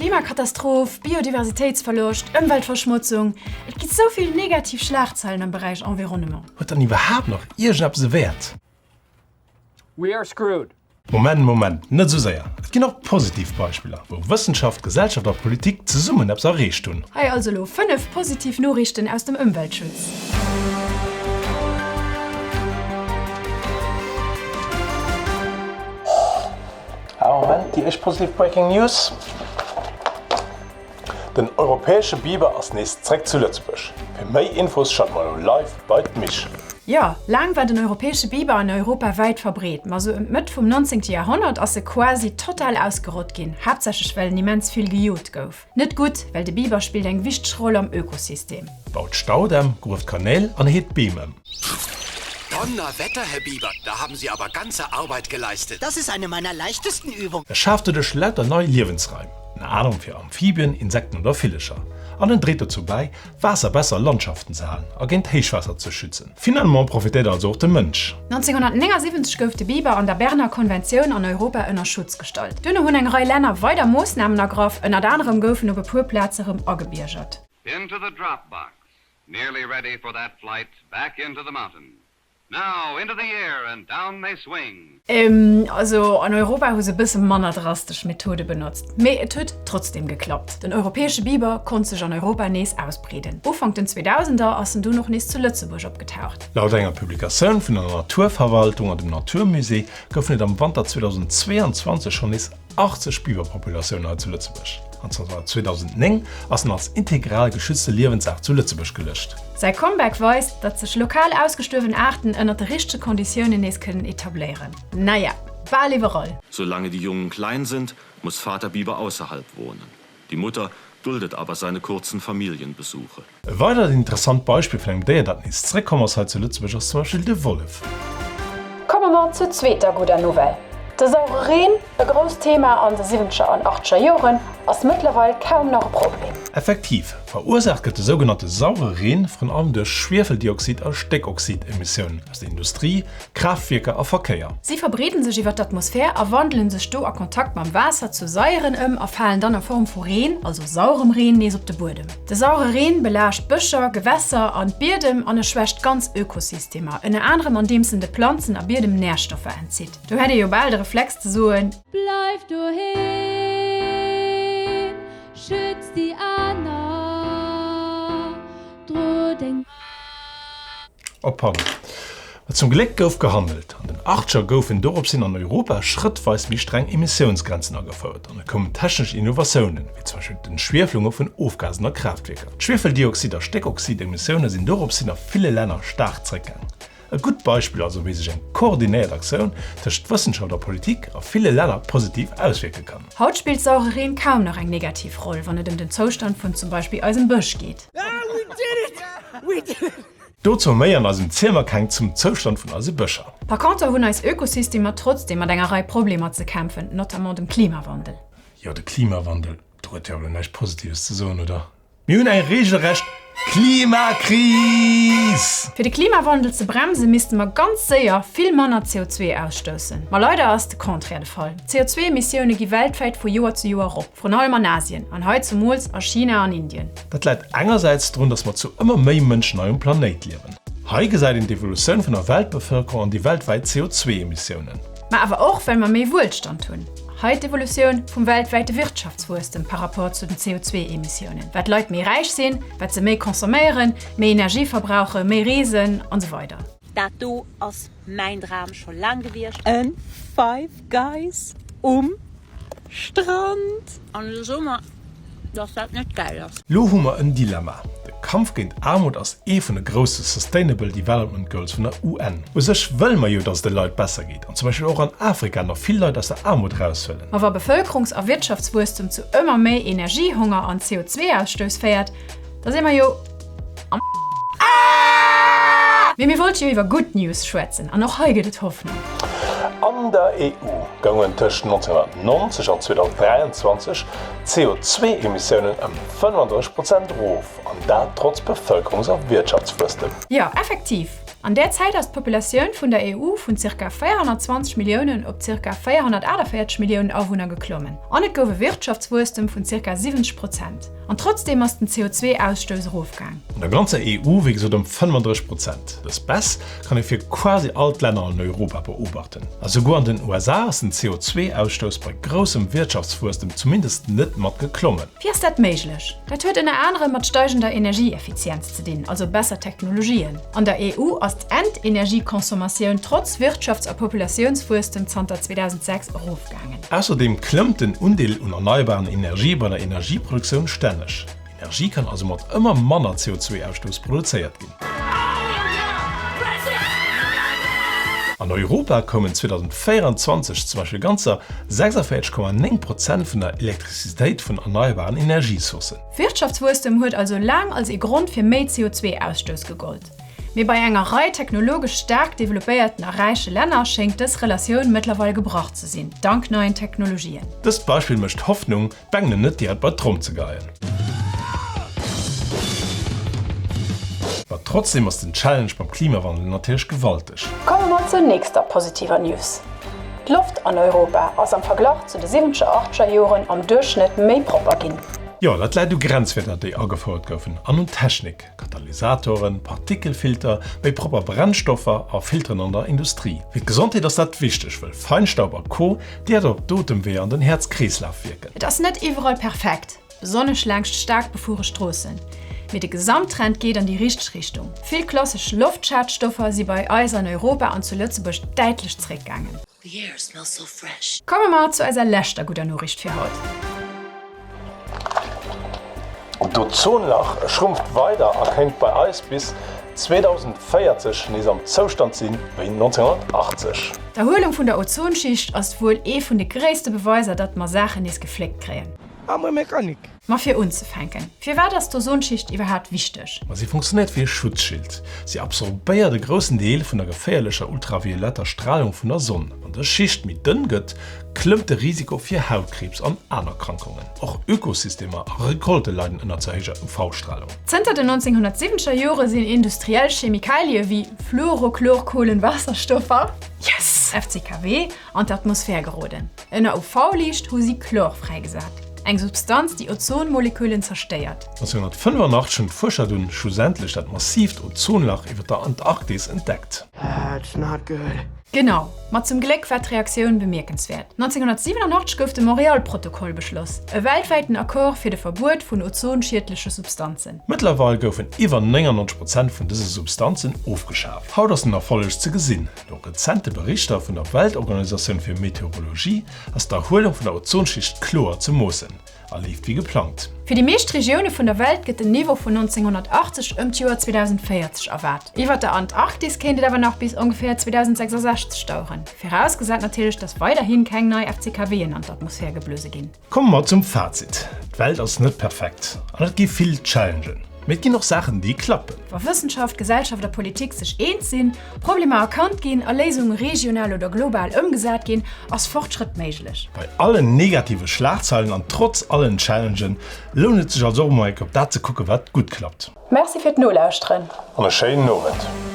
Klimakatastroph, Biodiversitéitsverloscht, Ëmweltverschmotzung, et gi sou vill negativ Schlagzeilen am Beräich Environnement. Huet dann iwwerhaapt nach iergendeppes e Wäert? We are screwed. Moment, Moment, net esou séier! Et ginn och positiv Beispiller, wou Wëssenschaft, Gesellschaft a Politik zesummen eppes erreecht hunn. Hei also elo 5 positiv Noriichten aus dem Ëmweltschutz. Ah Moment, déi éischt positiv Breaking News, Den europäesche Biber ass nees zréck zu Lëtzebuerg. Fir méi Infos schalte mer elo live bei d'Mich. Jo, laang war den europäesche Biber an Europa wäit verbreet, ma sou ëm d'Mëtt vum 19. Jahrhonnert ass e quasi total ausgerott ginn, haaptsächlech well en immens vill gejot gouf. Net gutt, well de Biber spillt eng wichteg Roll am Ökosystem. Baut Staudämm, grueft Kanäl an heet Beem ëm. Donnerwetter, Herr Biber, da haben Sie aber ganze Arbeit geleistet. Das ist eine meiner leichtesten Übungen. E schaaft doduerch lauter nei Liewensraim, ënner anerem fir Amphibien, Insekten oder Villecher. An en dréit dozou bäi, Waasser besser a Landschaften ze halen a géint Héichwaasser ze schützen. Finalement profitéiert also och de Mënsch. 1979 gouf de Biber an der Berner Konventioun an Europa ënner Schutz gestallt. Duerno hunn eng Rei Länner weider Moossnamen ergraff, ënnert anerem goufen op e puer Plaze rëm agebiergert. Into the drop box, nearly ready for that flight back into the mountains. Now into the air and down they swing. Also an Europa hu se bësse manner drastesch Methode benotzt, mee et huet trotzdeem geklappt. Den europäesche Biber konnt sech an Europa nees ausbreeden. Ufank den Zweedausender ass en dunn och nees zu Lëtzebuerg opgetaucht. Laut enger Publikatioun vun der Naturverwaltung an dem Naturmusée goufen et am Wanter 2022 schonn nees 80 Biberpopulatiounen hei zu Lëtzebuerg an zanter 2009 ass en als integral geschützte Liewensaart zu Lëtzebuerg gelëscht. Säi Comeback weist, datt sech lokal ausgestuerwen Aarten ënnert de richtege Konditiounen nees kënnen etabléieren. Naja, bal iwwerall. Solange die Jungen klein sind, muss Vater Biber außerhalb wohnen. Die Mutter duldet aber seine kurzen Familienbesuche. E weidert interessant Beispill vun engem Déier, dat nees zréckkomm ass hei zu Lëtzebuerg, ass zum Beispill de Wollef. Komme mer zur zweeter gudder Nouvelle, De saure Reen, e grousst Thema an de siwwenzeger an achteger Joren, ass mëttlerweil kaum nach e Problem. Effektiv, verursaacht gëtt de sougenannte saure Reen vrun allem duerch Schwiefeldioxid a Stéckoxid-Emissiounen aus der Industrie, Kraaftwierker a Verkéier. Si verbreeden sech iwwer d'Atmosphär a wandelen sech do a Kontakt mam Waasser zu Saieren ëm a falen dann a Form vu Reen, also saurem Reen, nees op de Buedem. De saure Reen belaascht Bëscher, Gewässer an d'Biedem an e schwächt ganz Ökosystemer, ënner anerem andeems en de Planzen a Biedem Närstoffer entzitt. Do hätt ee jo bal de Reflex ze soen. Bleif doheem, schütz déi aner, dro deng. Oh pardon. Ma zum Gléck gouf gehandelt. An den Achtzeger goufen doropshin an Europa schrëttweis méi streng Emissiounsgrenzen agefouert an et koumen technesch Innovatiounen, wéi zum Beispill d'Entschwiefelunge vun Ofgasen a Kraaftwierker. D'Schwiefeldioxid a Stéckoxidemissioune sinn doropshin a ville Länner staark zréckgaangen. E gutt Beispill also, wéi sech eng koordinéiert Aktioun tëscht Wëssenschaft a Politik a ville Länner positiv auswierke kann. Haut spillt saure Reen kaum nach eng negativ Roll, wann et ëm den Zoustand vun zum Beispill eisem Bësch geet. Dozou méi an eisem Ziemerkeng zum Zoustand vun eise Bëscher. Par conter hunn eis Ökosystemer trotzdeem mat enger Rei Problemer ze kämpfen, notamment dem Klimawandel. Jo, de Klimawandel, do huet jo elo näischt Positives ze soen, oder? Mir hunn eng regelrecht Klimakris! Fir de Klimawandel ze bremsen, misste mer ganz séier vill manner CO2 ausstoussen. Ma leider ass de Contraire de Fall. D'CO2-Emissioune gi weltwäit vu Joer zu Joer erop, vrun allem an Asien, an hei zumools a China an Indien. Dat läit engersäits drun, datt mer zu ëmmer méi Mënschen hei um Planéit liewen. Hei gesäit een d'Evolutioun vun der Weltbevëlkerung an déi weltwäit CO2-Emissiounen. Mä awer och, well mer méi Wuelstand hunn. Hei d'Evolutioun vum weltwäite Wirtschaftswuesstem par rapport zu den CO2-Emissiounen. Wat d'Leit méi räich sinn, wat se méi consomméieren, méi Energie verbrauchen, méi reesen an esou weider. Dat do ass mäin Dram scho laang gewiescht, en Five Guys um Strand! An elo so mer, dass dat net gäil ass. Lo hu mer en Dilemma. De Kampf géint Aarmut ass ee vun de grousse Sustainable Development Goals vun der UN. U sech wëlle mer jo, dass et de Leit besser geet an zum Beispill och an Afrika nach vill Leit aus der Aarmut eraushuelen. Ma wa Bevëlkerungs a Wirtschaftswuesstem zu ëmmer méi Energiehonger an CO2-Ausstouss féiert, da si mer jo am Mee mir wollte jo iwwer Good News schwätzen an och hei gëtt et Hoffnung. An der EU goungen tëscht 1990 an 2023 d'CO2-Emissiounen ëm 35 Prozent erof, an dat trotz Bevëlkerungs a Wirtschaftswuesstem. Jo, effektiv. An där Zäit ass d'Populatioun vun der EU vun zirka 420 Milliounen op zirka 448 Milliounen Awunner geklommen an et gouf e Wirtschaftswuesstem vun zirka 70 Prozent. An trotzdeem ass den CO2-Ausstouss erofgaang. An der ganzer EU wéi gesot ëm 35 Prozent. Dës Baisse kann ee fir quasi all d'Länner an Europa beobachten. A souguer an den USA ass den CO2-Ausstouss bei groussem Wirtschaftswuesstem zumindest net mat geklommen. Wéi ass dat méiglech? Dat huet ënner anerem mat steigender Energieeffizienz ze dinn, also besser Technologien. An der EU ass d'Endenergieconsommatioun trotz Wirtschafts a Populatiounswuesstem zanter 2006 erofgaangen. Ausserdeem klëmmt den Undeel un erneierbaren Energië bei der Energieproduktioun stänneg. Energie kann also mat ëmmer manner CO2-Ausstouss produzéiert ginn. An Europa koumen 2024 zum Beispill ganzer 46,9 Prozent vun der Elektrizitéit vun erneierbaren Energiesourcen. Wirtschaftswuesstem huet also laang als ee Grond fir méi CO2-Ausstouss gegollt. Mee bei enger Rei technologesch staark developpéierten a räiche Länner schéngt dës Relatioun mëttlerweil gebrach ze sinn, dank neien Technologien. Dëst Beispill mécht Hoffnung, d'Bengelen net direkt bei d'Tromm ze geheien. Ma trotzdeem ass den Challenge beim Klimawandel natierlech gewalteg. Komme mer zur nächster positiver News, D'Loft an Europa ass am Verglach zu de siwwenzeger, achteger Joren am Duerchschnëtt méi propper ginn. Jo, dat läit u Grenzwäerter, déi agefouert goufen, an un Technik. Katalysatoren, Partikelfilter, méi propper Brennstoffer a Filteren an der Industrie. Fir d'Gesondheet ass dat wichteg, wëll Feinstaub a Co. Direkt op d'Otemweeër an den Häerz-Kreeslaf wierken. Et ass net iwwerall perfekt, besonnesch laangscht staark befuere Stroossen, mee de Gesamttrend geet an déi richteg Richtung. Vill klassesch Loftschadstoffer si bei eis an Europa an zu Lëtzebuerg däitlech zeréckgaangen. The air smells so fresh. Komme mer zu eiser leschter gudder Noriicht fir haut. D'Ozonlach schrumpft weider a kéint bei eis bis 2040 nees am Zoustand sinn wéi 1980. D'Erhuelung vun der Ozonschicht ass wuel ee vun de gréisste Beweiser, datt mer Saachen nees gefléckt kréien. Ma fir unzefänken, firwat ass d'Ozonschicht iwwerhaapt wichteg? Ma si funktionéiert wéi e Schutzschild. Si absorbéiert e groussen Deel vun der geféierlecher ultravioletter Stralung vun der Sonn. Wann dës Schicht méi dënn gëtt, klëmmt de Risiko fir Hautkriibs an aner Erkrankungen. Och Ökosystemer a Recolte leiden ënner ze héijer UV-Stralung. Zënter den 1970er Jore sinn industriell Chemikalie wéi Fluorochlorkohlenwasserstoffer, yes! FCKW, an d'Atmosphär geroden. Ënner UV-Liicht hu si Chlor fräigesat, eng Substanz, déi Ozonmoleküllen zerstéiert. 1985 hunn d'Fuerscher dunn schlussendlech dat massiivt Ozonlach iwwer der Antarktis entdeckt. That's not good. Genau, ma zum Gléck war d'Reaktioun bemierkenswäert. 1987 gouf de Montreal-Protokoll beschloss, e weltwäiten Accord fir de Verbuet vun ozonschiedleche Substanzen. Mëttlerweil goufen iwwer 99 Prozent vun dëse Substanzen ofgeschaf. Haut ass den Erfolleg ze gesinn. No rezente Berichter vun der Weltorganisatioun fir Meteorologie ass d'Erhuelung vun der Ozonschicht kloer ze moossen a leeft wéi geplangt. Fir déi meescht Regioune vun der Welt gëtt den Niveau vun 1980 ëm d'Joer 2040 erwaart. Iwwer der Antarktis kéint et awer nach bis ongeféier 2066 daueren, virausgesat natierlech, datt weiderhi keng nei FCKWen an d'Atmosphär geblose ginn. Komme mer zum Fazit, D'Welt ass net perfekt an et gi vill Challengen, mee et ginn och Saachen déi klappen. Wa Wëssenschaft, Gesellschaft a Politik sech eens sinn, Problemer erkannt ginn a Léisunge regional oder global ëmgesat ginn, ass Fortschrëtt méiglech. Bei allen negative Schlagzeilen an trotz allen Challengen lount et sech also och emol eng Kéier op dat ze kucken, wat gutt klappt. Merci fir d'Nolauschteren. An e schéinen Owend.